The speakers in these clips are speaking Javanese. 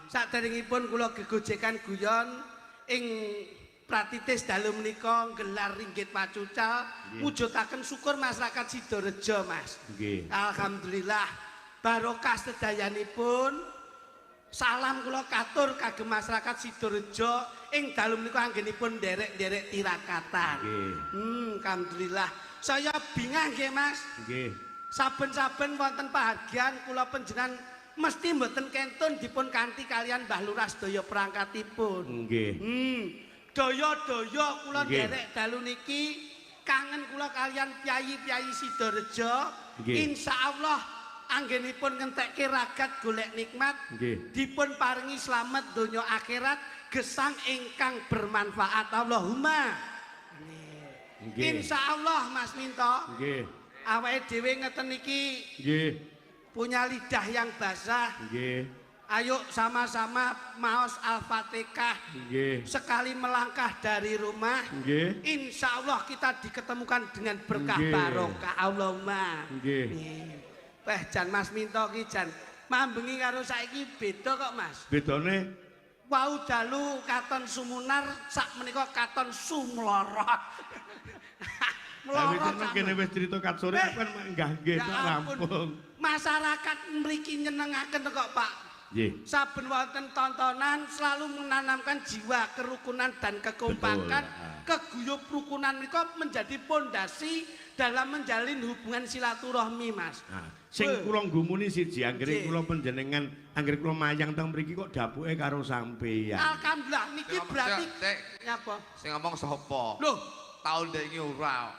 Saderengipun kula gegojekan guyon ing pratitis dalu menika gelar ringgit pacucal mujudaken syukur masyarakat Sidorejo, Mas. Nggih. Alhamdulillah barokah sedayanipun. Salam kula katur kagem masyarakat Sidorejo ing dalu menika anggenipun nderek-nderek tirakatan. Nggih. Alhamdulillah. Saya bingah nggih, Mas. Nggih. Saben-saben wonten pahargyan kula panjenengan mesti mboten kentun dipun kanthi kalian Mbah Lurah sedaya perangkatipun. Nggih. Daya-daya kula nderek dalu niki kangen kula kalian piyayi-piyayi Sidorejo. Nggih. Insyaallah anggenipun ngentekke ragat golek nikmat Nggih. dipun paringi slamet donya akhirat, gesang ingkang bermanfaat. Allahumma. Nggih. Insyaallah, Mas Minto, Nggih. awake dhewe ngeten iki Nggih. punya lidah yang basah. Nggih. Ayo sama-sama maos Al-Fatihah. Nggih. Sekali melangkah dari rumah, Nggih. insya Allah kita diketemukan dengan berkah Nggih. barokah. Allahumma. Nggih. Weh, jan Mas Minto ki jan mambengi karo saiki beda kok, Mas. Bedane? Wau dalu katon sumunar, sak menika katon sumlorot. Tapi Mlorot. kan kene wis cerita kat sore, aku kan enggah nggih Ya tok ampun. rampung. Masyarakat mriki nyenengaken kok, Pak. Nggih. Saben wonten tontonan selalu menanamkan jiwa kerukunan dan kekompakan. Betul, ah. Keguyup rukunan menika menjadi pondasi dalam menjalin hubungan silaturahmi, Mas. Nah, sing Weh. kula nggumuni siji, anggere kula panjenengan anggere kula mayang teng mriki kok dapuke karo sampeyan. Alhamdulillah niki Sing ngomong- berarti Sik, nyapa? Sing ngomong sapa? Loh, Tahun wingi ora.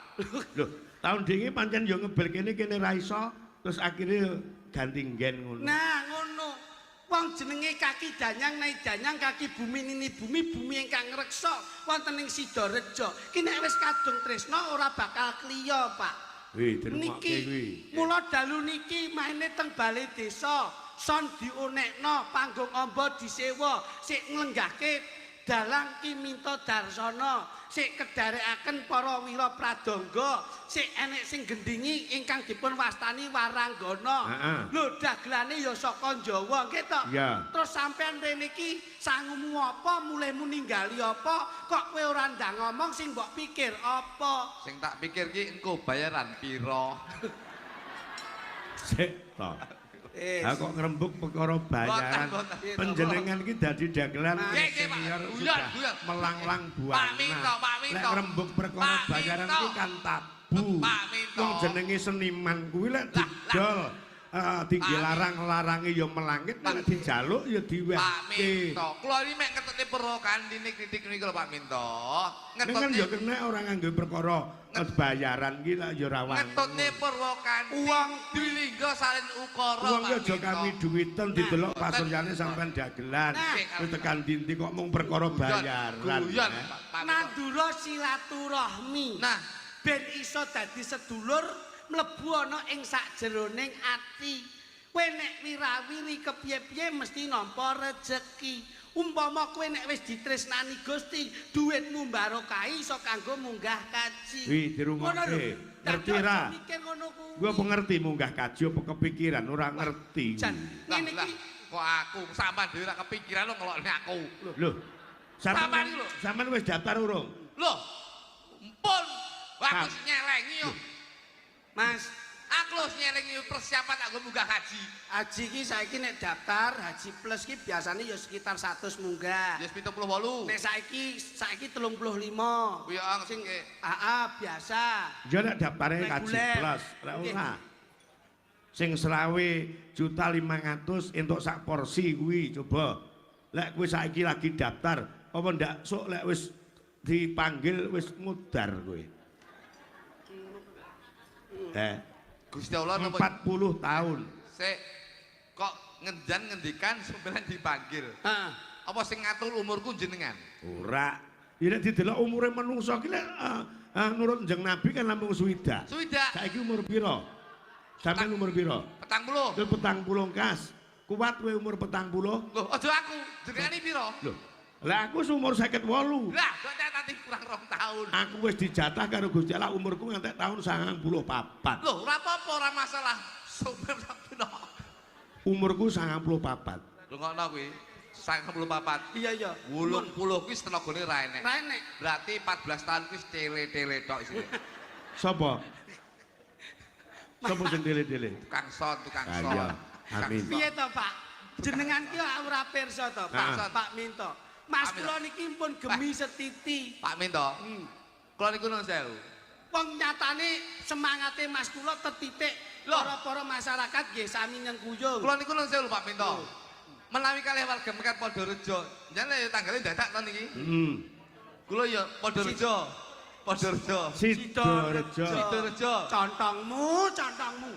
Lho, tahun wingi pancen yo ngebel kene kene ra iso, terus akhirnya ganti nggen ngono. Nah, ngono. Wong jenenge kaki danyang nai danyang, kaki bumi nini bumi, bumi ingkang ngreksa wonten ing Sidorejo. Ki nek wis kadung tresna ora bakal kliya, Pak. Wih, dirungokke Niki kuwi. mula dalu niki maine teng balai desa, son dionekno, panggung amba disewa, sik nglenggahke dalang Ki Minto Darsono, sik kedherekaken para wira pradangga, sik enek sing gendingi ingkang dipun wastani waranggana. Lho, dagelane ya saka Jawa, nggih to? Iya. Terus sampean rene iki sangumu apa, mulihmu ninggali apa, kok kowe ora ndang ngomong, sing mbok pikir apa? Sing tak pikir ki engko bayaran piro. Sik to. Eh, Ha kok ngrembug perkara bayaran. Boten, boten. Panjenengan iki dadi dagelan Nggih, nggih, Pak. senior Guyon, sudah guyon. melanglang buana. Pak Minto, Pak Minto. Lek ngrembug perkara Pak bayaran Minto. iki kan tabu. Pak Minto. Wong jenenge seniman kuwi lek Lah, lah. didol tinggi Pak larang-larange ya melangit, Pak- nek dijaluk ya Pak diwehke. Minto, kula ini mek ngetutne Purwokandine kritik niku lho, Pak Minto. Ning kan ya Ngetutne kena ora nganggo perkara bayaran ki lah ya ora wangun. Ngetutne Purwokandi. Uang Dwilingga salin ukara, Wong Pak ki aja Minto. kami duwiten, didelok Nah, pasuryane sampean dagelan. Nah. Wis tekan dinti kok mung perkara Guyon, bayaran. Guyon, eh. Pak Minto. Nandura silaturahmi. Nah, ben iso dadi sedulur mlebu ana ing sakjeroning ati. Kowe nek wirawiri kepiye-piye mesti nampa rejeki. Umpama kowe nek wis ditresnani Gusti, duitmu barokahi iso kanggo munggah kaji. Wih, dirungokke. Ngono lho. Ngerti Dadi aja ra? mikir ngono kuwi. Gua apa ngerti munggah kaji apa kepikiran ora ngerti. Jan, lah, ngene lah, iki kok aku sampean dhewe ra kepikiran lo ngelokne aku. Lho, sampean Sampean iki lho. Sampean wis daftar urung? Loh, mpun. Wah, aku Sam. sing nyelengi yo. Mas, Aku lho sing nyelengi persiapan aku munggah haji. Haji ki saiki nek daftar haji plus ki biasanya ya sekitar 100 munggah. Ya 78. Nek saiki saiki 35. Kuwi ya Sing sing AA biasa. Ya nek daftare kaji Reguler. plus, lek ora. Sing 25.500.000 entuk sak porsi kuwi coba. Lek kowe saiki lagi daftar, apa ndak sok lek wis dipanggil wis mudar kowe. Eh, Gusti Allah napa 40 tahun. sik kok ngenjan ngendikan sampeyan dipanggil. Heeh. Apa sing ngatur umurku jenengan? Ora. Ya nek didelok umure menungso ki lek nurut Kanjeng Nabi kan namung swidak. Swidak. Saiki umur pira? Sampeyan umur pira? 40. Terus 40 kas. Kuat kowe umur 40? Loh, aja aku. Jenengane pira? Loh, lah aku wis umur 58. Lah, kok tadi kurang 2 tahun. Aku wis dijatah karo Gusti Allah umurku ngantek tahun 94. Loh, ora apa-apa, ora masalah. Sumber sabena. Umurku 94. Rungokno kuwi. 94. Iya iya. 80 kuwi tenagane ra enek. Ra enek. Berarti 14 tahun kuwi tele-tele tok isine. Sapa? Sapa sing tele-tele? Tukang son, tukang son. Iya. Amin. Piye to, Pak? Jenengan ki ora pirsa to, Pak. Pak Minto. Mas kula niki pun gemi setiti. Pak Minto. Kula niku nuwun sewu. Wong nyatane semangate Mas kula tetitik para-para masyarakat nggih sami nyengkuyung. Kula niku nuwun sewu Pak Minto. Menawi kalih warga Mekat Podorejo, jenengan ya tanggale dadak to niki. Heeh. Kula ya Podorejo. Podorejo. Sidorejo. Sidorejo. Contongmu, contongmu.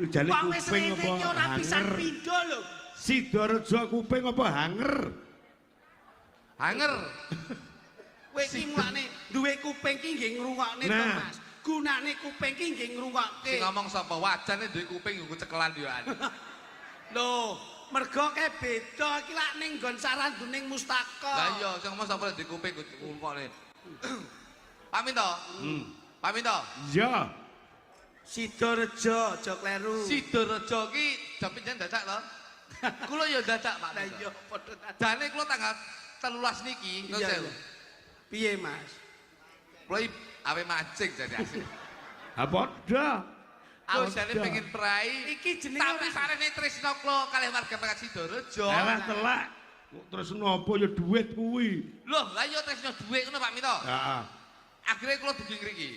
Jane Wong wis kuping rene apa iki ora pisan hanger? pindho lho. Sidorejo kuping apa hanger? Hanger. Kowe iki mulane duwe kuping ki nggih ngrungokne to, Mas. Gunane kuping ki nggih ngrungokke. Sing ngomong sapa? Wajane duwe kuping nggo cekelan yo an. Lho, mergo kae beda iki lak ning nggon saranduning mustaka. Lah iya, sing ngomong sapa duwe kuping nggo ngrungokne. Pak Minto. Pak Minto. Iya. Sidorejo, aja kleru. Sidorejo ki jam pinten dadak to? Kula ya dadak, Pak. Lah iya padha dadak. Jane kula tanggal 13 niki, nuwun sewu. Piye, Mas? Kula awe mancing jane asli. Ha padha. Aku jane pengen prai. Iki jenenge tapi sarene tresno kula kalih warga Mekat Sidorejo. Alah telak. Kok tresno apa ya duit kuwi. Loh, lah iya tresno duit ngono Pak Minto. Heeh. Akhirnya kula dugi ngriki.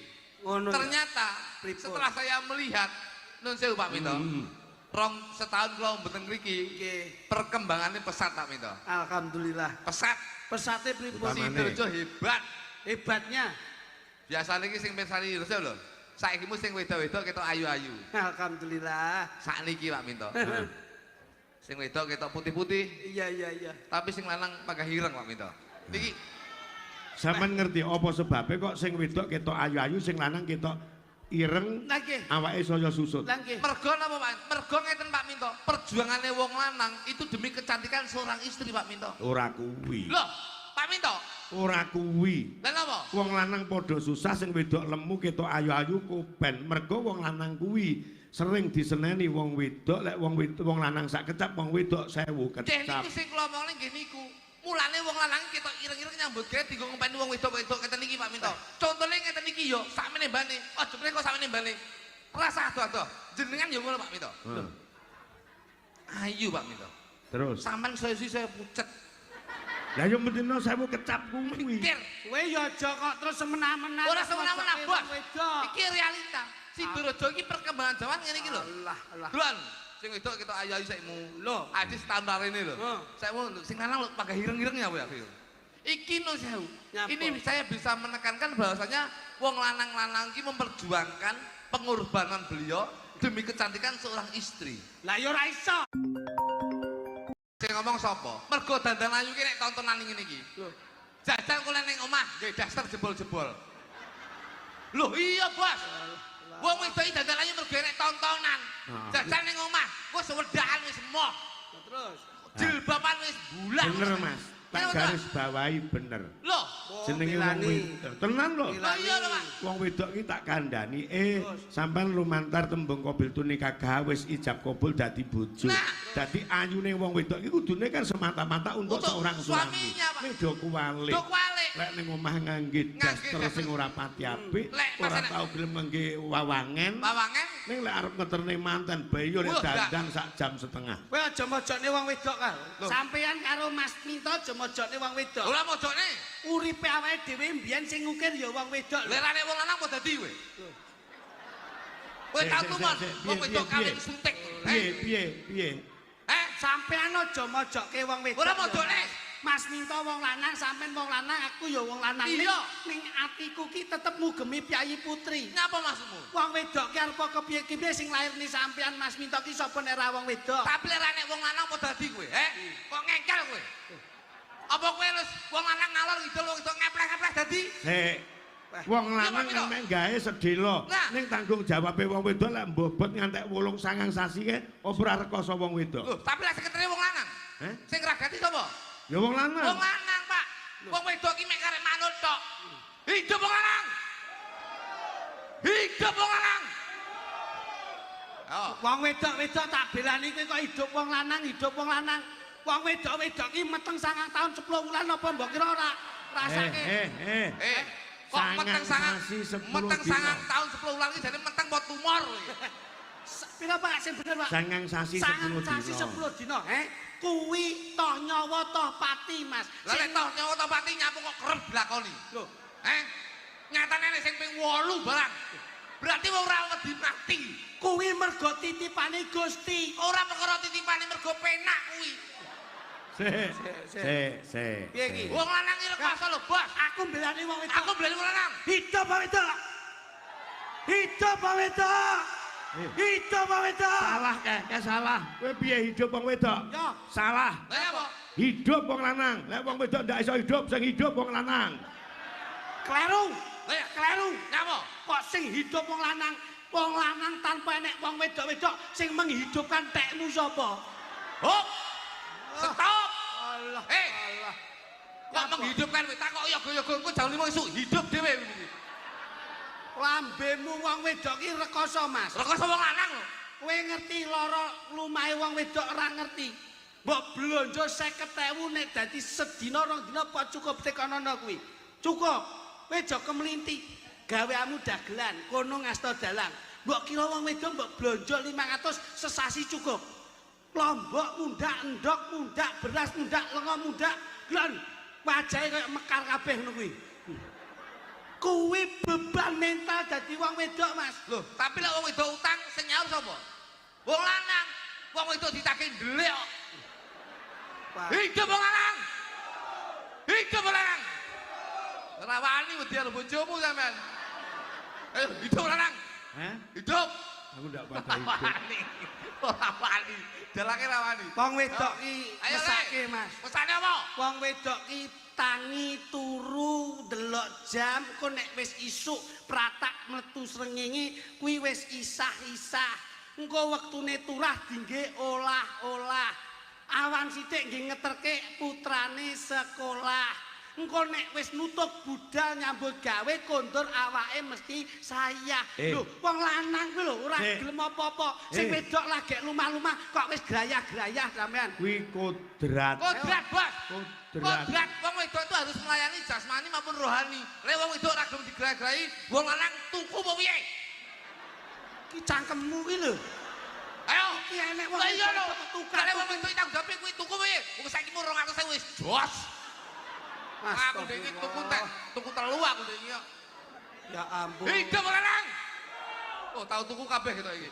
Ngono. Ternyata setelah saya melihat nuwun sewu Pak Minto. Rong setahun kula mboten ngriki. Nggih. Perkembangannya pesat Pak Minto. Alhamdulillah. Pesat. Pesate pripun? Sidorejo hebat. Hebatnya. Biasane iki sing mirsani Sidorejo lho. Saiki mu sing wedok-wedok ketok ayu-ayu. Alhamdulillah. Sakniki Pak Minto. Sing wedok ketok putih-putih. Iya iya iya. Tapi sing lanang panggah ireng Pak Minto. Niki sampean ngerti apa sebabe kok sing wedok ketok ayu-ayu sing lanang ketok ireng awake saya susut. Mergo napa Pak? Mergo ngeten Pak Minto, perjuangane wong lanang itu demi kecantikan seorang istri Pak Minto. Ora kuwi. Loh, Pak Minto. Ora kuwi. Lah napa? Wong lanang padha susah sing wedok lemu ketok ayu-ayu koben. Mergo wong lanang kuwi sering diseneni wong wedok, lek wong wedok wong lanang sak kecap wong wedok 1000 kecap. Nggih niku sing kula omongne nggih niku. Mulane wong lanang ketok ireng-ireng nyambut gawe dienggo ngopeni wong wedok-wedok ngeten iki Pak Minto. Contone ngeten iki yo sakmene mbane. Aja meneh kok sakmene mbane. Rasa adoh-adoh. Jenengan yo ngono Pak Minto. Ayu Pak Minto. Terus sampean saya pucet. Lah yo mendino 1000 kecap kuwi. Mikir. Kowe yo aja kok terus semena-mena. Ora semena-mena, Bos. Iki realita. Sidorejo iki perkembangan zaman ngene iki lho. Allah Allah. Duan. Sing wedok ketok ayu-ayu saikmu. Lho, adi standar ini lho. Saikmu sing lanang lho panggah ireng-ireng ya aku. Iki no sewu. Ini saya bisa menekankan bahwasanya wong lanang-lanang iki memperjuangkan pengorbanan beliau demi kecantikan seorang istri. Lah ya ora iso. Sing ngomong sapa? Mergo dandan ayu ki nek tontonan ngene iki. Lho, jajal kula ning omah nggawe daster jebol-jebol. Lho iya, Bos. Wong wedok iki dandan ayu mergo nek tontonan. Jajal ning omah, wis wedakan wis emoh. Terus jilbaban wis bulat. Bener, Mas. Tak garis bawahi bener. Lho, jenenge wong wedok. Tenan lho. Lho iya lho, Pak. Wong wedok iki tak kandhani, sampean lumantar tembung qabil tunika wis ijab kabul dadi bojo. Dadi ayune wong wedok iki kudune kan semata-mata untuk seorang suami. Ning do kuwalik. Lek ning omah ngangge daster sing ora pati apik, ora tau gelem ngangge wawangen. Wawangen. Ning lek arep ngeterne manten bayi yo nek dandang sak jam setengah. Kowe aja mojokne wong wedok kae. Sampeyan karo Mas Minto aja mojokne wong wedok. Ora mojokne. Uripe awake dhewe mbiyen sing ngukir ya wong wedok. Lek rane wong lanang apa dadi kowe? Kowe tau tumon wong wedok kawin suntik. Piye piye piye? Sampeyan aja mojokke wong wedok. Ora mojokne. Mas Minto wong lanang, sampean wong lanang, aku ya wong lanang. Iya. Ning atiku ki tetep mugemi piyayi putri. Nyapa maksudmu? Wong wedok ki arep kepiye-kepiye sing lairni sampean Mas Minto ki sapa nek ora wong wedok. Tapi lek nek wong lanang apa dadi kowe? Kok ngengkel kowe? Apa kowe wis wong lanang ngalor ngidul wong wedok ngepleh-ngepleh dadi? Sik. Wong lanang nek gawe sedhela, ning tanggung jawabe wong wedok lek mbobot ngantek 8 9 sasi ke apa ora rekoso wong wedok. Lho, tapi lek sekretare wong lanang. Sing ragati sapa? Ya wong lanang. Wong lanang, Pak. Wong wedok ki mek karek manut tok. Hidup wong lanang. Hidup wong lanang. Oh. Wong wedok-wedok tak belani kowe kok hidup wong lanang, hidup wong lanang. Wong wedok-wedok ki meteng 9 tahun 10 wulan apa mbok kira ora rasake? Eh, eh, eh. Eh, kok meteng Sangang sasi 10 meteng dina. 9 tahun 10 wulan iki jane meteng apa tumor kuwi? Pira, Pak, sing bener, Pak? 9 sasi 9 10 sasi dina. 10 dina, he? Kuwi toh nyawa toh pati, Mas. Lah lek toh nyawa toh pati nyapu kok kerep dilakoni. Lho, Eh? Nyatane nek sing ping 8 barang. Berarti wong ora wedi mati. Kuwi mergo titipane Gusti. Ora perkara titipane, mergo penak kuwi. Sik, sik, sik. Piye iki? Wong lanang iki rekoso lho, Bos. Aku mbelani wong wedok. Aku mbelani wong lanang. Hidup wong wedok. Hidup wong wedok. Eh. Hidup wong wedok. Salah kae, kae salah. Kowe piye hidup wong wedok? Ya. Salah. Lah ya apa? Hidup wong lanang. Lek wong wedok ndak iso hidup, sing hidup wong lanang. Kleru. Lah ya, Kleru. nyapa? Kok sing hidup wong lanang? Wong lanang tanpa enek wong wedok-wedok sing menghidupkan tekmu sapa? Hop. Stop. Allah. Eh. Allah. Kok Nyapa? menghidupkan kowe takok yoga-yoga engko jam 5 isuk hidup dhewe iki. Lambemu wong wedok ki rekoso, Mas. Rekoso wong lanang lho. Kowe ngerti lara lumahe wong wedok ora ngerti. Mbok blonjo 50.000 nek dadi sedina rong dina apa cukup tekonono kuwi? Cukup. Kowe aja kemlinti. Gaweamu dagelan, kono ngasta dalang. Mbok kira wong wedok mbok blonjo 500 sesasi cukup. Lombok mundak, endok mundak, beras mundak, lenga mundak, glon. Wajahe kaya mekar kabeh ngono kuwi. Kuwi beban mental dadi wong wedok, Mas. Loh, tapi lek wong wedok utang sing nyaur sapa? Wong lanang. Wong wedok ditagih ndelik kok. Hidup wong lanang. Hidup wong lanang. Ora wani wedi karo bojomu sampean. Ayo, hidup wong lanang. Hah? Hidup. Aku ndak pada hidup. Wani. Ora wani. Dalake ra wani. Wong wedok ki Ayo, Le. mesake, Mas. Mesake apa? Wong wedok ki tangi turu delok jam, kok nek wis isuk pratak metu srengenge kuwi wis isah-isah. Engko wektune turah dingge olah-olah. Awan sithik nggih ngeterke putrane sekolah. Engko nek wis nutup budal nyambut gawe kondur awake mesti sayah. Eh. Lho, wong lanang kuwi lho ora Sik. gelem apa-apa. Sing Eh. wedok lagek lumah-lumah kok wis grayah-grayah sampean. Kuwi kodrat. Kodrat, Bos. Kodrat. Kodrat wong wedok itu harus melayani jasmani maupun rohani. Lek wong wedok ora gelem digerai-gerai, wong lanang tuku apa piye? Ki cangkemmu ki lho. Ayo. Ki enek wong Lah iya lho. wedok tukar. Lek wong wedok tanggung jawab kuwi tuku piye? Wong saiki mu 200.000 wis jos. Aku dhewe tuku tek, tuku telu aku dhewe kok. Ya ampun. Hidup wong lanang. Oh, tau tuku kabeh gitu iki.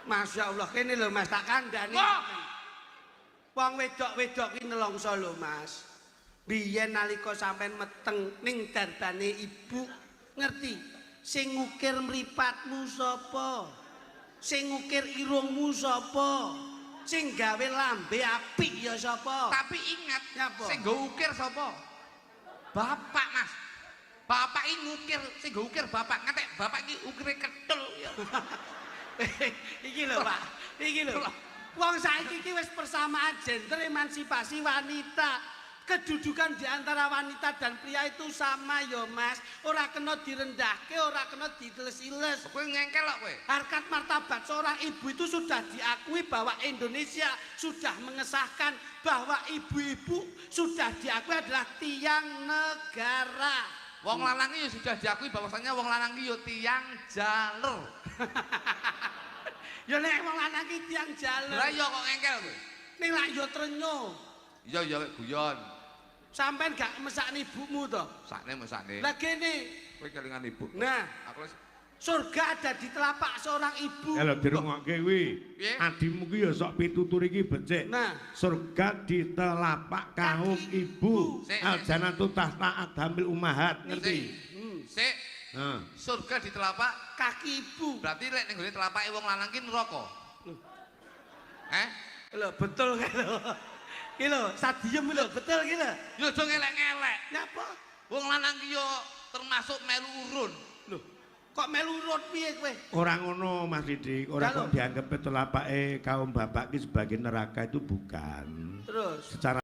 Masya Allah, kene lho Mas tak kandhani. Wah. Wong wedok-wedok ki nelongso lho Mas. Biyen nalika sampean meteng ning darbane ibu, ngerti? Sing ngukir mripatmu sapa? Sing ngukir irungmu sapa? Sing gawe lambe apik ya sapa? Tapi ingat, Nyapa? sing nggo ukir sapa? Bapak, Mas. Bapak iki ngukir, sing nggo ukir bapak. Ngantek bapak iki ukire ketul ya. Iki lho, Pak. Iki lho. Wong saiki iki wis persamaan gender, emansipasi wanita. Kedudukan di antara wanita dan pria itu sama yo, Mas. Ora kena direndahke, ora kena diiles-iles. Kowe ngengkel kok kowe. Harkat martabat seorang ibu itu sudah diakui bahwa Indonesia sudah mengesahkan bahwa ibu-ibu sudah diakui adalah tiang negara. Wong lanang iki ya sudah diakui bahwasanya wong lanang iki ya tiang jaler. Ya nek wong lanang ki tiang jaler. Lah iya kok ngengkel kowe. Ning lak yo trenyo. Iya iya guyon. Sampean gak mesakne ibumu to? Sakne mesakne. Lah gene. Kowe kelingan ibu. Nah, Aku wis surga ada di telapak seorang ibu. Ya lho dirungokke kuwi. Piye? Adimu ki ya sok pitutur iki becik. Nah. Surga di telapak kaum Kaki ibu. Sik, sik. Al jannatu tahta aqdamil ummahat, ngerti? Sik, Heeh. surga di telapak Kaki ibu. berarti lek ning gone telapake wong lanang ki neraka. Eh? Lho, betul kan lho. Ki lho, sadiem lho, betul ki lho. Yo aja ngelek-ngelek. Nyapa? Wong lanang ki yo termasuk melu urun. Lho, kok melu urut piye kowe? Ora ngono Mas Didik, ora Lho. kok dianggap telapake kaum bapak ki sebagai neraka itu bukan. Terus Secara